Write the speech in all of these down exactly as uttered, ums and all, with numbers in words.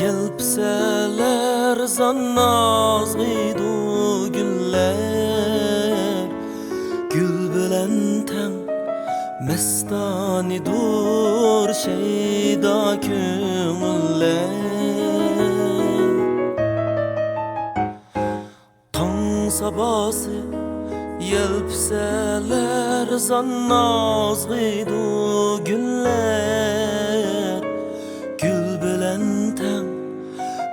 يەلپۈزەر زان نازغىيدۇ گۈللەر، گۈل بىلەن تەڭ مەستانىدۇر شەيدا كۆڭۈللەر. تاڭ ساباسى يەلپۈزەر زان نازغىيدۇ گۈللەر، گۈل بىلەن تەڭ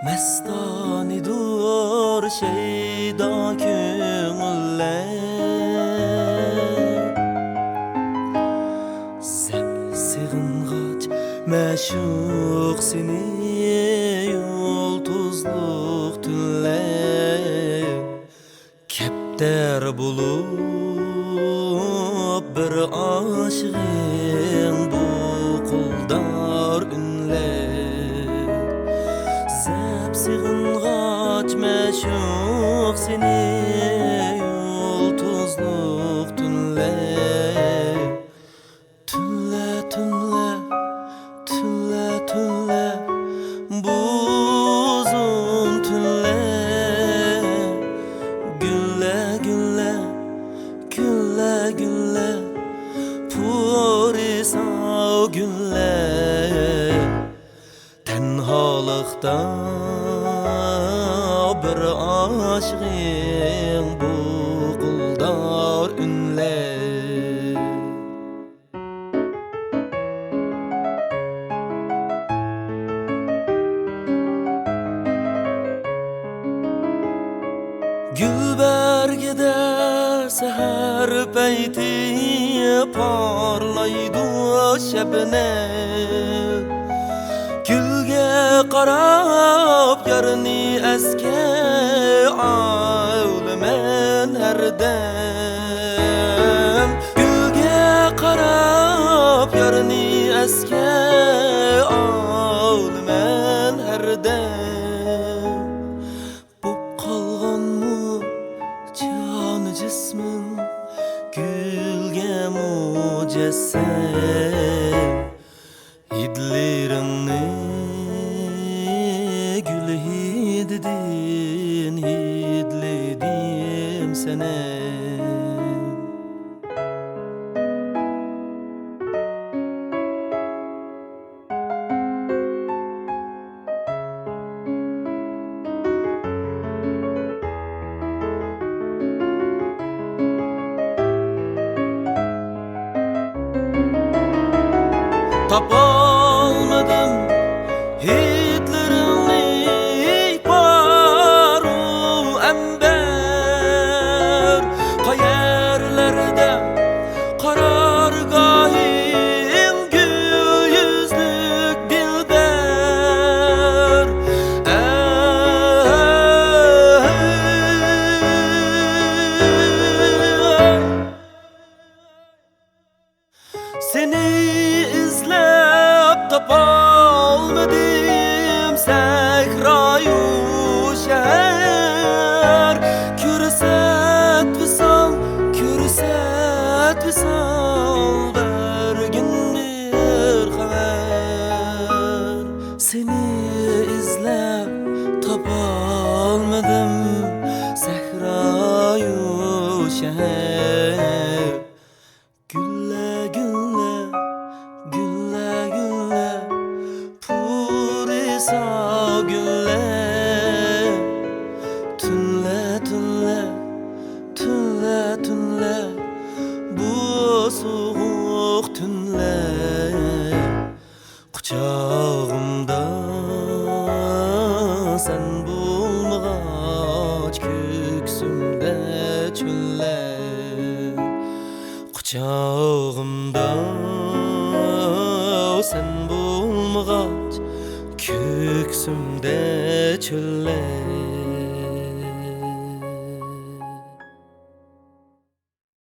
مەستانىدۇر شەيدا كۆڭۈللەر. زەپ سېغىنغاچ مەشۇق سېنى يۇلتۇزلۇق تۈنلەر، كەپتەر بولۇپ بىر ئاشىقىڭ بۇقۇلدار ئۈنلەر. زەپ سېغىنغاچ مەشۇق سېنى يۇلتۇزلۇق تۈنلەر. تۈنلەر، تۈنلەر، تۈنلەر، تۈنلەر، بۇ ئۇزۇن تۈنلەر. گۈللەر، گۈللەر، گۈللەر، گۈللەر، پۇرىساۋ گۈللەر. تەنھالىقتا بىر ئاشىقىڭ بۇقۇلدار ئۈنلەر. گۈل بەرگىدە سەھەر پەيتى پارلايدۇ شەبنەم. گۈلگە قاراپ يارنى ئەسكەر ئاۋلىمەن ھەردەم. گۈلگە قاراپ يارنى ئەسكەر ئاۋلىمەن ھەردەم. بوپ قالغانمۇ جان جىسمىم، گۈلگە مۇجەسسەم. ھىدلىرىڭنى گۈل ھىدىدىن ھىدلىدىم سەنەم. تاپالمىدىم ھىدلىرىڭنى، بارۇ ئەمبەر قەيەرلەردە قارارگاھىڭ گۈل يۈزلۈك دىلبەر. ئەي، سېنى ئىزلەپ تاپالمىدىم سەھرايۇ شەھەر. كۆرسەت ۋىسال، كۆرسەت ۋىسال بەرگىن بىر خەۋەر. سېنى ئىزلەپ تاپالمىدىم سەھرايۇ شەھەر. گۈللەر، گۈللەر، گۈللەر، گۈللەر، پۇرىساۋ گۈللەر. تۈنلەر، تۈنلەر، تۈنلەر، تۈنلەر، بۇ سوغۇق تۈنلەر. قۇچاغىمدا سەن بولمىغاچ، كۆكسۈمدە چۆللەر. قۇچاغىمدا سەن بولمىغاچ، كۆكسۈمدە چۆللەر.